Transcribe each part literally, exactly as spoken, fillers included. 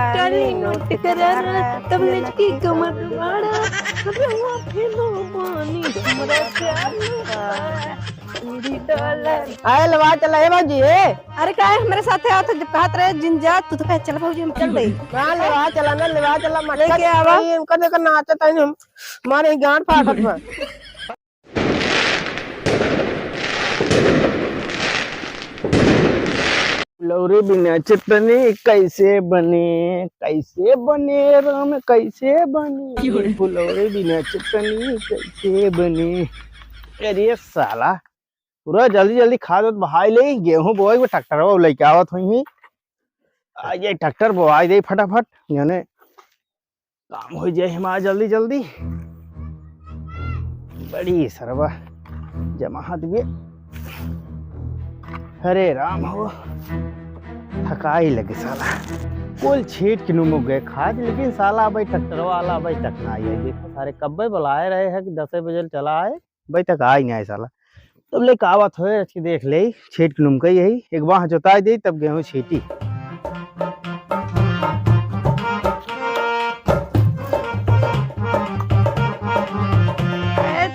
काली नोट करारा, तब लचकी कमर तुम्हारा, रवा फेलो पानी हमरा चालू बा। पूरी डॉलर। आए लेवा चला, ए भौजी, ए। अरे काहे हमरे साथे आवत है? जब कहत रहे जिन जा, तू तो कहे, "चल भौजी, हम चल देई।" ना, लेवा चला ना, लेवा चला, मटका लेके आवा। चपाई, इनका देखा नाचत है, हम मारे ही गांड फाटत बा। फुलौरी बिना चटनी कैसे बने, कैसे बने राम, कैसे बने? क्यों रे? फुलौरी बिना चटनी कैसे बने? अरे साला, पूरा जल्दी जल्दी खाद उद बहाई ले, गेहूं बोआई, वो ट्रैक्टरवा लेके आवत होइहीं। आ ये ट्रैक्टर बोआई दे फटाफट, याने काम हो जाए हमारा जल्दी जल्दी। बड़ी सरवा जमा हाथ बे। हरे राम हो, थकाई लगे साला। कुल छीट के नुमो गए खाद, लेकिन साला भाई ट्रैक्टर वाला भाई तक ना आए। देखो सारे कब्बे बुलाए रहे हैं कि दसे बजे चला आए, भाई तक आई नहीं आए साला। तब ले का बात होए, आज के देख ले, छीट के नुमकई यही, एक बाह जोताई दे, तब गेहूं छीटी। ए,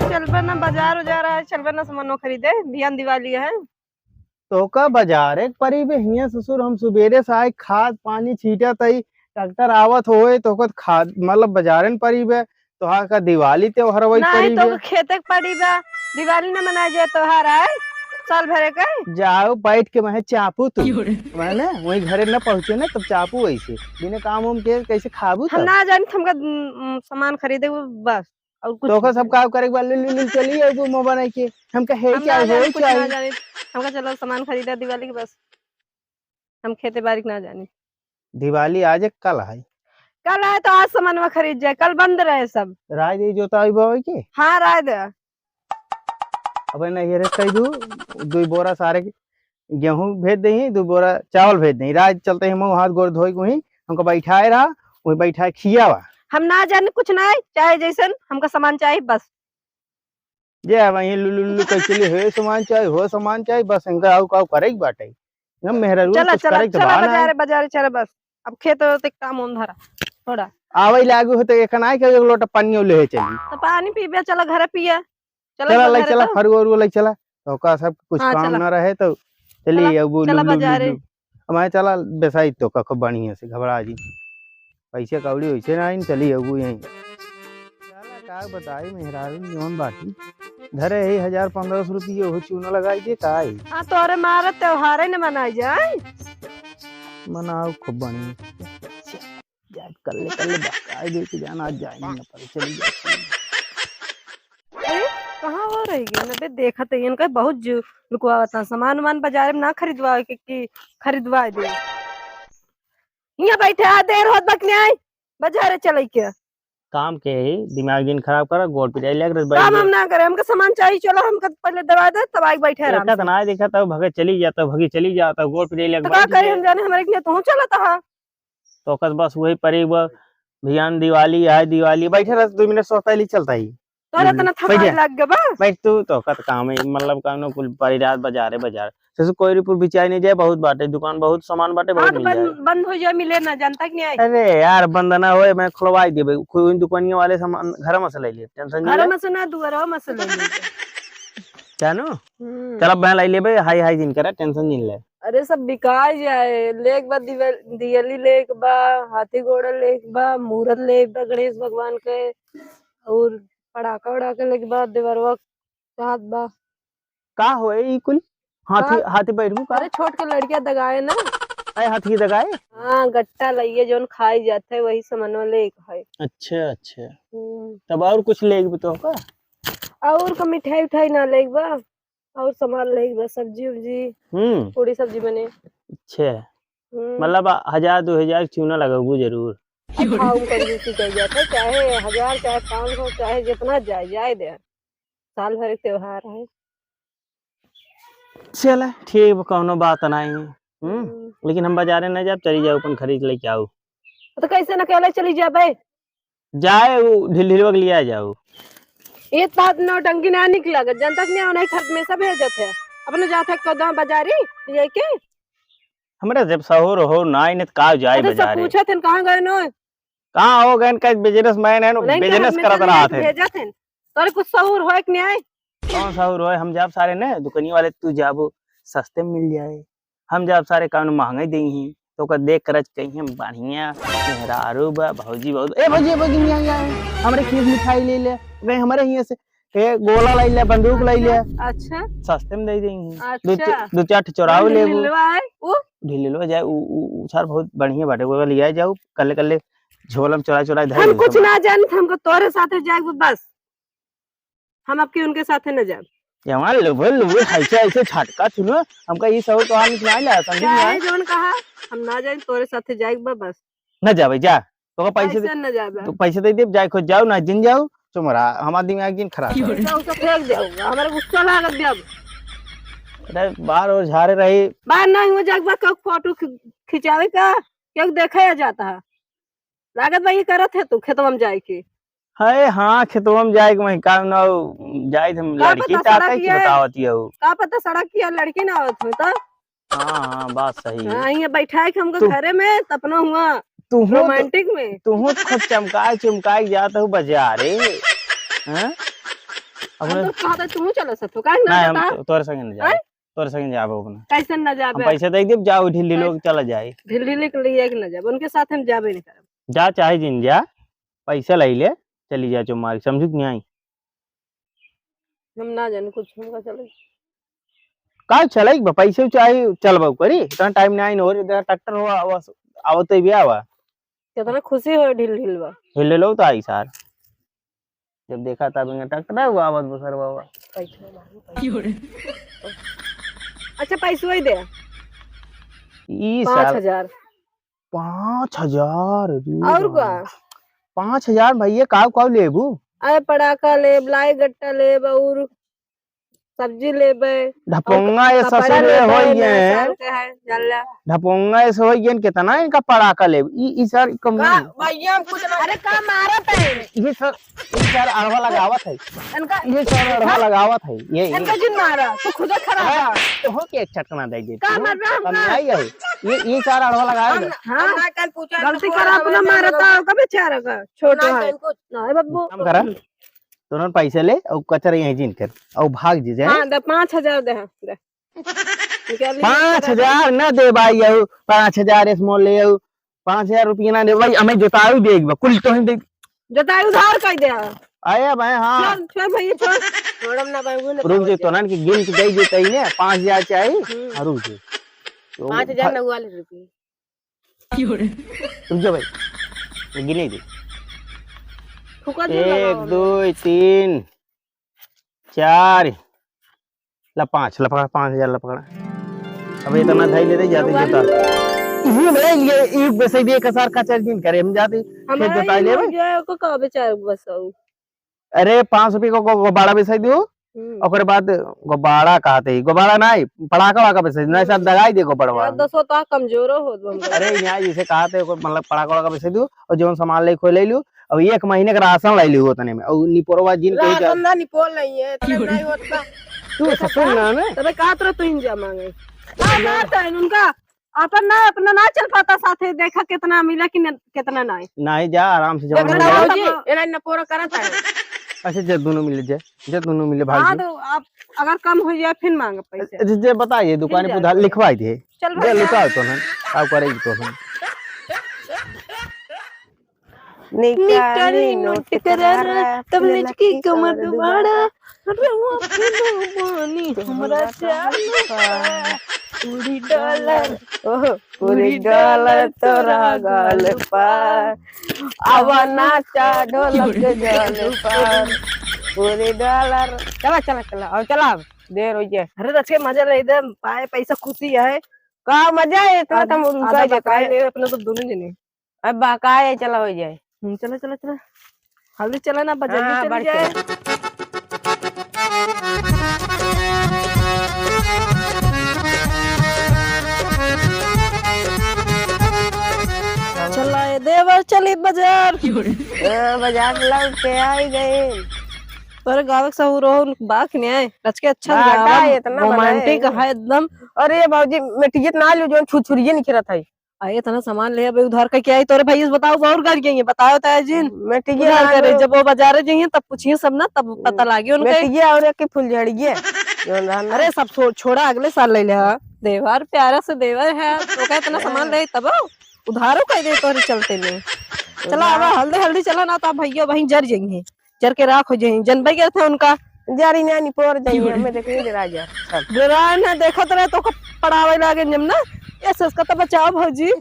चलबे ना बाजार उजार है, चलबे ना सामानो खरीदे, बिहान दिवाली है। तो का बाजार एक परी बे, हियां ससुर हम सुबेरे से आए, खाद पानी छीटत आई, ट्रैक्टर आवत होए, तो का खाद, मतलब बाजारे न परी बे, तोहार का दिवाली त्योहार वही नहीं, करी तो बे। खेते के पड़ी बा, दिवाली न मनाए जाए, त्योहार आए साल भरे के। जाओ बैठ के वहीं चापू तू। क्यों रे? मैंने वहीं घरे न पहुँचे ना, तब चापू वैसे। बिना काम उम के कैसे खाबू हम तब? ना जानी, हमका, उम, उम, सामान खरीदे वो बस, और कुछ तो का नहीं सब जानी। काम करे के बाद ले, ले, ले चली आए वो मुंह बनाए के। हमका है हम क्या, ना है जानी, कुछ क्या ना है? जानी। हमका चलो सामान खरीदा दिवाली के बस। हम खेते बाड़ी के ना जानी। दिवाली आज है, कल है। कल है तो आज सामानवा खरीद जाए, कल बंद रहे सब। राय दे जोताई बोआई के? हाँ, राय दे। अबे नहीं, ये कह दू, दो बोरा सारे के गेहूं भेज दे, दो बोरा चावल भेज दे। राय चलते हम हाथ गोड़ धोए के वहीं, हमको बैठाए रहा, वहीं बैठाए खियावा। हम ना जाने कुछ ना है, चाहे जैसन हमका सामान चाही बस। जे अब वहीं लुलु लुलु कह चली, "हे सामान चाही, हो सामान चाही", बस इनका आउ काउ करे के बाटे। हम मेहरारू चला, कुछ चला, करे के चला बा ना। बाजारे, बाजारे चला बस। अब खेत ओते काम उम धरा, थोड़ा। आवे लागू हो तो एक ना के एक लोटा पानी ले चली। तो पानी पीबे, चला घरे पिए। चला चला, ले घरे चला, तो। फरुआ उरुआ ले चला। तो का सब कुछ हाँ, काम चला। ना रहे तो चली चला, अब वो चला लुलु बाजारे। लुलु। हमारे चला बेसाई तो का खूब बढ़िया से घबरा जी। पैसे कौड़ी वैसे ना आइन, चली अब यहीं। साला का बताई, मेहरारू जौन बाटी, घरे ही हजार पन्द्रह सौ रुपये हो चूना लगाई दे, का आई? हाँ, तोरे मारे त्योहारे न मनाई जाए। मनाओ खूब बढ़िया। जा, कर ले, कर ले, बस, आई दे के जाना, आज जाए ना पड़े, चली जा। ए, कहाँ हो रही है? नबे देखत है, इनका बहुत जु-, लुकवावत है। सामान उमान बाजारे में ना खरीदवावे के, कि खरीदवाए दे। हियाँ बैठे आ, देर होत बा कि नाहीं, बाजारे चले के। काम के ही दिमाग जिन खराब करा, गोड़ पिटाई लग रहा, काम हम ना करे, हमका सामान चाहिए, चलो हमका पहले दवा दे, तब आके बैठे आराम देखा से। तो ना देखा, तब भगे चली जाता, भगी चली जाता, गोड़ पिटाई लग तो का करी, हम जाने, हमारे के लिए तू चलत हा। तो कस बस वही परी वो, भियान दिवाली, आए दिवाली, बैठे रह, दो मिनट सोचता ही चलता ही। तोरा हम्म, इतना बैठ थकान जा। लग गबा। बैठ तू, तो कत काम है, मतलब, कानो कुल परी रात बाजारे बाजार। जैसे कोयरीपुर बिचाई नहीं जाए, बहुत बाटे, दुकान बहुत सामान बाटे, हाँ, बहुत तो मिल बंद, जाए। बंद हो जाए, मिले ना, जनता कि नहीं आई? अरे यार, बंद ना होए, मैं खुलवाई देबे। कोई दुकानिया वाले सामान घर में से ले लिए, टेंशन नहीं घर ले। में से ना, दुआरा में से ले लिए। जानू? हम्म। चल, अब मैं लाई लेबे, हाई हाई जिन करा, टेंशन जिन ले। अरे, सब बिकाई जाए, लेक बा दिवे-, दियली लेक बा, हाथी घोड़ा लेक बा, मूरत लेक बा गणेश भगवान के, और पड़ाका उड़ाका लेक बा, देवरवा चाहत बा। का होए ई कुल? हाथी, हाँ। हाथी बैठबू का? अरे, छोट के लड़किया दगाए ना। अरे, हाथी दगाए? हाँ, गट्टा लइए, जौन खाई जात है, वही समनवा लेक है। अच्छा, अच्छा। हम्म। तब और कुछ लेक भी तो होगा? और का मिठाई उठाई ना लेक बा? और सामान लेके बस, सब्जी उब्जी, हम्म। पूरी सब्जी बने। अच्छा। हम्म। मतलब, हजार दो हजार चूना लगबू जरूर। अब भाव में कंजूसी कर जाता है, चाहे हजार, चाहे पाँच सौ, चाहे जितना जाए, जाए दे। साल भर एक त्योहार है। चला, ठीक बा, कौनो बात नहीं। हम्म। हम्म। लेकिन हम बाजारे नहीं जाब, चली जाओ, अपन खरीद लेके आओ। तो कैसे न अकेले चली जाबे? जाए, वो ढिल ढिलवा के लिया जाओ। ये तात नौटंकी ना निक लागत, जनता के नहीं, उन्हें खत में सब भेजत है। अपने जात है कदम बाजारी, लेके। हमरा जब सहूर हो ना, इन्हें का जाए अरे, सब बजारे। पूछत हन, कहाँ गए नो? कहाँ हो गए, का businessman है, नहीं, नहीं, business हमने करत तो रहत नहीं है। भेजत हन। तोरे कुछ सहूर होए कि नहीं? कौन सहूर होए? हम जाब सारे ने, दुकनिया वाले, तू जाबो, सस्ते में मिल जाए। हम जाब सारे, कौन महंगे देई ही, तो ओकर देख करज कहीं हम बढ़िया मेहरारू बा, भौजी बहुत, ए भौजी, ए भौजी, यहाँ, यहाँ, हमरे खीस मिठाई ले ले, कहीं हमरे हियाँ से ए, गोला लइ ले, बंदूक लइ ले। अच्छा। सस्ते में दे देंगे। दू अच्छा। च-, दू चार ठे चोराव कौन लेबू। ढिल्लवा है? उ? ढिल्लवा जाए, उ, उ, उ सर बहुत बढ़िया बाटे। वो लिया जाऊ, कल्ले, कल्ले झोला में चोरा, चोरा धर हम लेबू कुछ सामान। ना जानित, हमको तोरे साथे जाए बस। हम अब के उनके साथे न जाब। जवान लोभो, लोभो, ऐसे, ऐसे झटका सुनो, हमका ई सब तो आने के ना आइला, समझ में चाहे आए? जवन कहा, हम ना जाए, तोरे साथे जाए बस। न जाबे, जा। तोका पैसे दे, कैसे न जाबे? तू पैसे दे दे, जाए खुद जाओ, ना जिन जाओ, तुम्हारा, हमारा दिमाग जिन खराब करो। पैसा उसे फेंक दे, हमारे गुस्सा लागत दे अब। अरे, बार और झारे रही। बार ना हुआ, जाके बा, कोई फोटो खि-, खिंचावे का, क्या देखे जाता है? लागत बा, ये करत है तू खेतवा में जाए के। अरे हाँ, खेतवा में जाए के, वहीं काम ना हो, जाए थे हम का लड़की पता ताका सड़क की ये बतावत ही हो। का पता सड़क की यार लड़की ना आवत हो तो? हाँ, हाँ, बात सही है। हाँ, ये बैठा है कि हमको तू घरे में सपना हुआ, तू हो तो, romantic में। तू हो तो खूब चमकाए, चमकाए जात हो बाजारे। हाँ? हम अपने तो कहत है, तू चला सकत हो, काहे ना नहीं, हम बता? तो, तोरे संगे न जाए। हैं? तोरे संगे जाबो अपना। कैसे न हम जाबे? पैसे दे देब, जाओ, ढील ढील लोग पैसे चला जाए। ढील ढील के लिए कि न जाबे? उनके साथ हम जाबे नहीं करब। जा, चाहे जिन जा, पैसा लाई ले, चली जा चुमार, समझू कि नहीं? हम ना जाने कुछ, हमका चले। का चले बा, पैसे चाहे चलबा करी, इतना टाइम नहीं आइन हो रे, देखा ट्रैक्टर हो, आवा, आवत ही भी आवा। कितना खुशी हो ढील ढील बा। ढील ढील हो तो आई सार। जब देखा तब इनका ट्रैक्टर है, वो आवत बसर बाबा। अच्छा, पैसो ही दे। ई सार पाँच हजार। पाँच हजार, अरे और बाप। का? पाँच हजार भैया, काव काव लेबू? अरे पड़ाका लेब, लाई गट्टा लेब, और सब्जी लेबे, ढपोंगा और ये कपड़ा ससुर ये लेबे, होई नया गए। साल के है, चल जा। ढपोंगा ये से होई गए, कितना इनका पड़ाका लेब? ई, ई सार कम का? भैया हम कुछ ना अरे का मारत है? ये सार, ये सार अड़वा लगावत है। इनका ये सार अड़वा लगावत है। ये, ये। इनका जिन मारा, तू खुद खराब है। हाँ, तो हो के एक चटकना दे दे का तू। मार रहा हम कम का? नहीं है। ये, ये सार अड़वा लगाए हम, दे। हाँ। हम ना कल पूछा, गलती तो करा अपना मारता हो, कभी चारा का? छोटो ना है। कल कुछ। ना है बब्बू। काम करा। तोनन पैसा ले, और कचरा यहीं जिन कर, और भाग जी जाए। हाँ, दे, पाँच हजार दे, हाँ, दे। निकाल ली, पाँच हजार ना दे भाई, यहू पाँच हजार इस मोल ले, यहू पाँच हजार रुपया ना दे भाई, हमें जोताऊ देख बा, कुल तो हम दे। जोताई उधार कर दे। आया भाई, हाँ। छोड़, छोड़ भैया, छोड़। छोड़म ना भाई, वो ना रुक पाँच जे, हजार। तोनन के गिन के दे देते ही ना, पाँच हजार चाहिए। हम्म। हाँ, रुक जे। तो पाँच हजार भाई नौ वाले रुपये। रुक जा भाई, ये गिने दे। फुका जो एक, लगावा दो, तीन, चार, ला पाँच, ला पकड़ा, पाँच हजार ला पकड़ा। अब इतना धाई ले दे, जाते जोता। ये भाई, ये एक पैसे भी एक हजार का चार्जिंग करे, हम जाते, फिर हमारा जोता ये ले हो भाई। गया, को का बेचारे बस आऊ। अरे, पाँच सौ रुपये को गो-, गुब्बारा बेसाई दियो। हम्म। ओकरे बाद गुब्बारा कहते ही, गुब्बारा नहीं, पड़ाका वड़ाका बेसाई दियो, नहीं, सब हम्म। दगाई दे गुब्बारा यार, वाला। दसो तो कमजोरो हो तुम। अरे, यहाँ जैसे कहते हो, मतलब, पड़ाका वड़ाका बेसाई दियो, और जौन सामान ले खोल ले लियो, अब एक महीने का राशन ले लियो उतने में, और निपोरवा जिन कहीं राशन का ना निपोर नहीं है, इतना नहीं होता। तू ऐसा ससुर का? ना, ना। तबे कहत रहो, तू इंजा मांगे। का बात है उनका? अपन ना, अपना ना चल पाता साथे, देखा कितना मिला कि न, कितना ना है। नहीं जा, आराम से जमा देखा हो जाए। भौजी, एना न पूरा करत है। अच्छा, जे दोनों मिले, जे, जे दोनों मिले भाई हाँ, जी। तो आप अगर कम हो जाए, फिर मांग पैसे। जे, जे बताइए, दुकान फिर पे उधार जाए। लिखवाई दे। चल जे भाई, लुकाओ तो ना, आओ करे तो ना। निकाली नोट करारा, तब लचकी कमर दुबारा, रवा फिनो बानी हमरा चाल पा। पूरी डॉलर, ओहो, पूरी डॉलर तोरा गाल पा। आवा नाचा ढोलक के गाल पा। पूरी डॉलर। चला, चला, चला, आओ, चला, देर हो गया। अरे, रच के मजा ले दे, पाए पैसा खुशी है। का मजा है, इतना आज, तो हम उनका आज जेता है। ले अपना तो दोनों जने। अब बहकाए, चला हो जाए। हम्म, चला, चला, चला। हल्दी चला ना, बजा हाँ, चली बढ़ के। जाए। चला ए देवर, चली बाजार। हाँ, बाजार लौट के आई गए। तोरे गावे के सहूर हो, बाक न्याय, रच के अच्छा बाटा गावा, इतना रोमांटिक बनाए। है एकदम। अरे भौजी, मेटिये त ना लियो, जौन छुरछुरिये निकरत है। अरे इतना सामान ले अबे उधार कइके आई, तोरे भइया से बताओ, बहुत घर गई है, बताओ ताया जिन। मेटिये उधार ना करे, लियो। जब वो बाजारे जाइए तब पूछिए सब ना, तब पता लागे उनके। मेटिये और एक फुलझड़िये, जौन रहल ना। अरे सब छो-, छोड़ा, अगले साल ले ले, हाँ। देवर प्यारा से देवर है, तो का इतना सामान ले तब उधारो कइ दे तोरे चलते में। चला, आवा, हल्दी, हल्दी चला ना, तो भइया वहीं जर जाइए, जर के राख हो जाइए, जनबे करत है उनका। जरी ना निपोर जाइए, हमें देखिए डरा जा सब। डरा ना, देखत रहे तो को पड़ावे लागे जम ना, ये सस का तो बचाओ भौजी।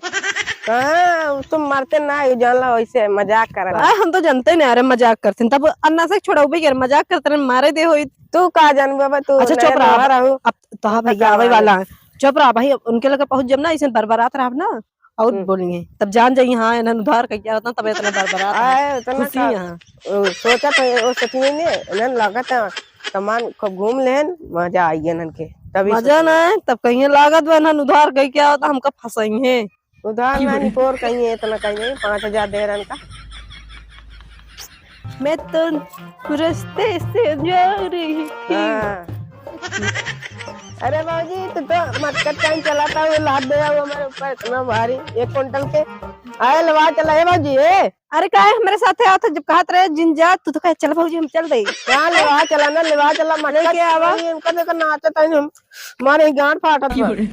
हाँ, तुम मरते ना, ये जान लो, ऐसे मजाक कर रहा। आ, हम तो जानते नहीं, अरे मजाक करते हैं, तब अन्ना से छोड़ाऊ भी कर, मजाक करते रहे, मारे दे होई। तू का जानबू बाबा, तू अच्छा, नया चुप रहा। नवा रहू। अब तो हाँ भैया, आवे वाला है। चुप रहा भाई, उनके लगे पहुँच जब ना, ऐसे बरबरात रहा ना, और हम्म। बोलेंगे, तब जान जाइए, हाँ, इन्हन उधार कइके आवत ना, तब इतना बरबरात है। आए, उतना खुशी का, है। ओ, सोचा था, वो सोचिए ने, इन्हन लागत है, सामान खूब घूम लेन, मजा आई इन्हन के। तभी मजा सोचिए। ना है, तब कहिए लागत बा, इन्हन उधार कइके आवत, हमका फंसाई है। उधार ना निपोर कहिए, इतना कहिए, पाँच हजार दे रहन का। मैं तो रस्ते से जा रही थी। हाँ। अरे बाबूजी, तू तो मटका टाइम चलाता हुआ लाद दे, वो हमारे ऊपर इतना भारी, एक कुंटल के। आए लवा चला, ए बाबूजी, ए। अरे काहे हमरे साथे आवत है, जब कहत रहे जिन जा, तू तो कहे, "चल भौजी, हम चल दई।" कहाँ लेवा चला ना, लेवा चला, मटका लेके आवा। भाई, इनका देखा नाचत है, हम, हमारे ही गांड फाटत बा। भौजी।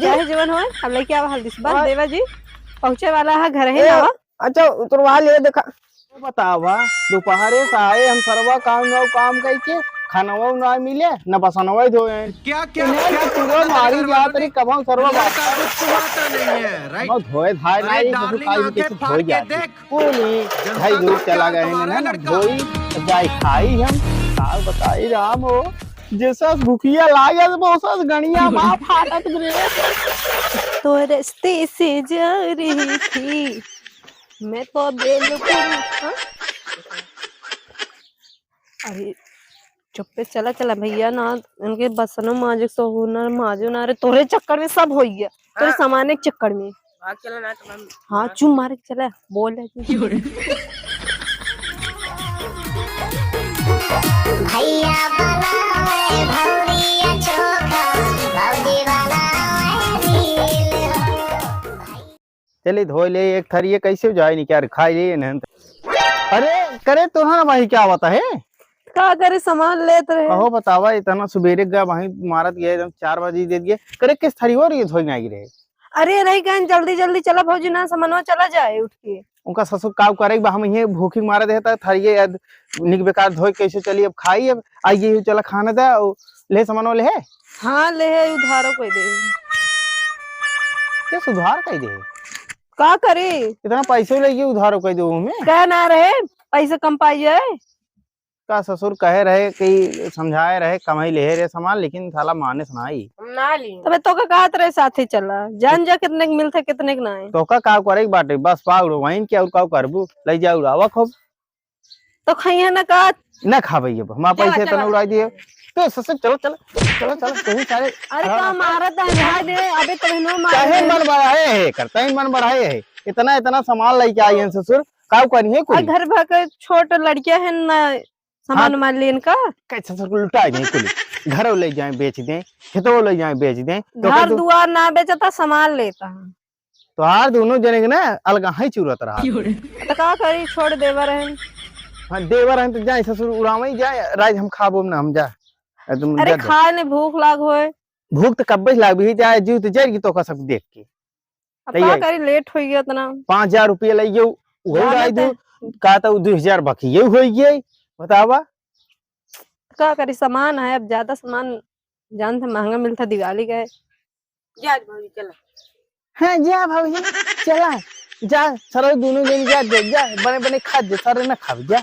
चाहे जवन होए, हम लेके आवा हल्दी से। बस और देवा जी, पहुँचे वाला है, घर ही ए, ना आवा। अच्छा, उतरवा ले, देखा। बतावा, दोपहरे से आए हम सरवा काम ना काम कइके, खानवा ना मिले, न बसनवा धोए। क्या, क्या, इन्हें क्या तो पूरा मारी जात रही, कब हम सरवा बात। गुस्साता नहीं है, राइट? हम धोए धाए ना, अरे ये सब डार्लिंग, काई आंखें कैसे फाड़ धोई के जाती। देख। कोनी, भाई लोग चला गए हैं ना, धोई, जाए खाई हम। का बताई राम हो, जैसा भुखिया लागत, वो सब गणिया माँ फाटत रे। तो रस्ते से जा रही थी, मैं तो बेलकुल, हाँ? अरे, चुप्पे चला, चला भैया ना, उनके बसनो माजे सहूर ना, माजो ना रे, तोरे चक्कर में सब होई गया, तोरे हाँ। सामाने के चक्कर में। भाग चला ना तो हम हाँ, हाँ। चुम मारे के चला, बोल रहे थे। भैया बनावे भौरिया चोखा, भौजी बनावे रील हो। चली धोई ले एक थरिये, कैसे जाए नहीं क्या, खाई ले नहीं। अरे करे तो हाँ भाई, क्या बात है? का करे, सामान लेत रहे। कहो बतावा, इतना सुबेरे गया वहीं मारत गए, एकदम चार बजे दे दिए। करे किस थरी हो रही है, धोई नहीं रहे। अरे नहीं कहन, जल्दी जल्दी चला भौजी ना, सामानवा चला जाए उठ के। उनका ससुर काव करे बा, हम ये भूखी मारे देता थरिये याद निक बेकार धोई कैसे चली, अब खाई, अब आई ये चला खाने दे, और ले सामानवा ले है। हाँ ले है, उधारो कोई दे। क्या सुधार कह दे? का करी? इतना पैसो लेके उधारो कह दो हमें। कह ना रहे, पैसे कम पाई जाए। का ससुर कहे रहे कि समझाए रहे, कमाई ले रहे सामान, लेकिन साला माने सुनाई। हम ना ली। तबे तो का कहत रहे साथे चला, जान जा कितने के मिलते, कितने के ना है। तो का, का करे के बाटे, बस पाउड़ वहीं के और का करबू, ले जा उड़ावा खूब। तो खइहे ना का? ना खाबे ये, हम आप चला, ऐसे चला। इतना उड़ाई दिए। तो ससुर चलो, चलो, चलो, चलो, तुम सारे अरे तो हमारा तो है दे, अबे तो बहनों मारे चाहे दे। मन बढ़ाए है, करता ही मन बढ़ाए है। इतना, इतना सामान लेके आई हैं ससुर, का करी है और कोई? घर भर के छोट लड़कियां हैं ना, सामान हाँ। मान ली इनका। कैसे ससुर को लुटा जाए कुल, घरों ले जाए बेच दें, खेतों ले जाए बेच दें, तो घर कहते दुआर ना बेचता, सामान लेता है। तोहार दोनों जने के ना अलगा ही चुरत रहा। तो का करी, छोड़ देवर रहन। हाँ, देवर रहन तो जाए ससुर उड़ावे ही जाए, राज हम खाबो ना हम जा। ए, तुम अरे जा, जा। खाए ने भूख लाग होए। भूख तो कब्बे से लाग भी जाए, जीव तो जर की तो का सब देख के। अब तैयार। का करी, लेट हो गया इतना। पाँच हजार रुपया ले गयो, वो जाना उड़ाई दो। तो। का तो दो हजार बाकी ये हो गई, बतावा। का करी, सामान है, अब ज्यादा सामान जानते महंगा मिलता दिवाली का है। जा भौजी, चला। हाँ, जा भौजी, चला। जा, सरौ दोनों जन जा, जा, जा, बने, बने खा दे, सारे ना खावे, जा।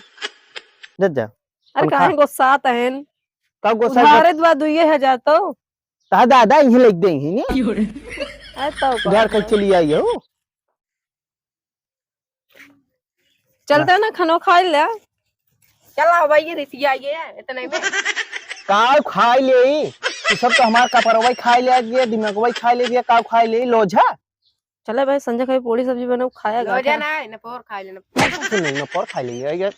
जा, जा। अरे, अपन खा। काहे गुस्सात हन? का गुस्सा उधारे कर- दुआ दुइये हजार तो। ता दादा, इहे लिख दे, इहे, ने? अरे, तो घर का चली आई हो। चलता ना, खानो खाई ले। चला भाई, ये रिसिया ये है, इतने में। काव खाई ले, तू सब तो हमार कपरवा खाई ले, ये दिमागवा खाई ले, ये काव खाई ले, लोझा। चले भाई, संजय खाई पूरी सब्जी बनाओ, खाया गा लोझा क्या? ना है, ना पोर खाई लेना। सुन, ना पोर खाई ले, ये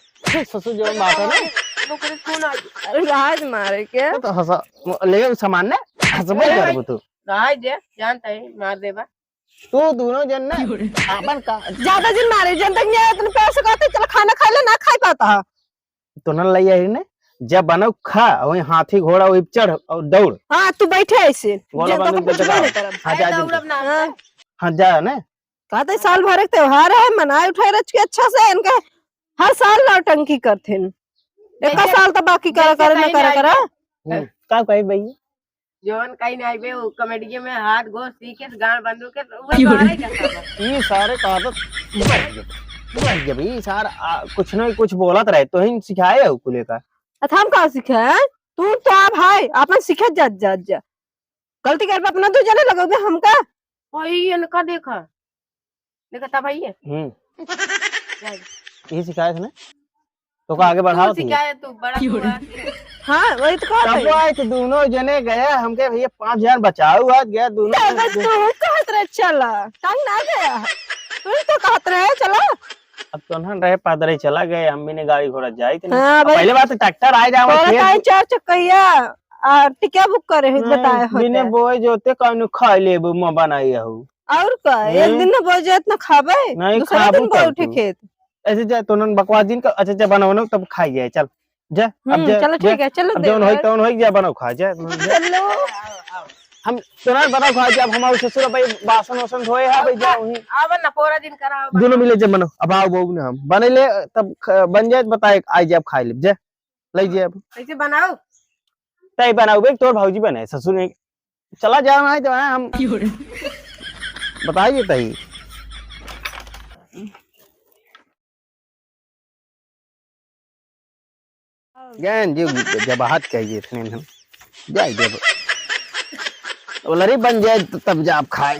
ससुर जो बात है ना। ओकरे फोन आ गया। अरे राज मारे के। तो हंसा, ले सामान ने, हंसबो अरे करबो तू। राज जे, जानता है, मार देबा। तू दोनों जन ने आपन का ज्यादा जिन मारे, जन तक नहीं आया, तने पैसे कहते, चल खाना खा ले, ना खाई पाता है। तो न लई आई ने, जब बनौ खा, वही हाथी घोड़ा वही चढ़ और दौड़। हाँ, तू बैठे ऐसे, गोला जब तक बंदूक कुछ दे नहीं दे। करब। हाँ, जा दौड़ब जल्दी। ना। हाँ। हाँ, जा ने। कहते साल भर एक त्योहार है, मनाए उठाए रच के अच्छा से, इनके हर साल नौटंकी करथिन। एक ऐसे साल तो बाकी करा, जैसे करा, ना कहीं करा, नहीं करा। आए। हम्म, का कही भैया? जौन कहीं नहीं आइबे, वो कमेडिये में हाथ गोड़ सीखे से गांड बंदूक के, तो वो क्यों रे? बाहर ही जाता है। ई सारे का आदत बढ़ गई, बढ़ गई। ई सार, आ, कुछ न कुछ बोलत रहे, तो ही सिखाए हो कुले का। अत हम का सिखाए? तू तो आ भाई, आपन सिखे जा, जा, जा। गलती कर पे अपना दू जने लगोगे हमका। वही इनका देखा। देखा था भाई ये। हम्म। जा। ई सिखाए थे ना? तो का आगे तू बढ़ाओ थी? सिखाए तू, बड़ा क्यों रे? हुआ। हाँ, वही तो कहत तब है। वो आए थे, दोनों जने गया, हमके भैया पाँच हजार बचाओ, आज गया दोनों तब जने। तू कहत रहे, "चला, तंग ना गया।" तू तो कहत रहे, "चला।" अब तो ना रहे, पादरे चला गए, हम भी ने गाड़ी घोड़ा जाइत नहीं। हाँ, अब भाई। पहले बात तो ट्रैक्टर आए जाओ, तोरा खेत ताई चार चक्कैया, आ, टिकट बुक करे हो, नहीं, बताए हो बिने तो। बोए जोते कौनो खा लेबू, म बनाई हूँ। और का, एक हम्म। दिन न बोए जात न खाबे, नहीं दूसरा खाबू दिन बोए कब उठे तू? खेत। ऐसे जा, तो उन्होंने बकवास दिन का, अच्छा, अच्छा, बनाओ ना, तब खाई जाए, चल। जा, अब हम्म, जा, चलो, जा। ठीक है, चलो, अब जौन होई, देवर। तौन होई, जा, बनाओ, खा, जा, जा। चलो। हम तो ना बनाओ, खा, जा, अब हमारे ससुर भाई बासन वासन धोए हैं, भाई, जा, वहीं। आवा ना, पूरा दिन करा, आवा। दोनों मिले जब बनाओ, अब आओ, बहू ना हम। बने ले, तब ख-, बन जाए, तो बताए, आई जाए, अब खाई ले, जा, ले जाए अब। कैसे बनाओ? तय बनाओ, भाई, तोर भौजी बने, ससुर नहीं। चला जाओ, नहीं तो है, हम क्यों रे? बताइए तही। ज्ञान जी, जब हाथ कहिए इतने हम जाए जब वो लड़ी बन जाए तो तब जा आप खाए।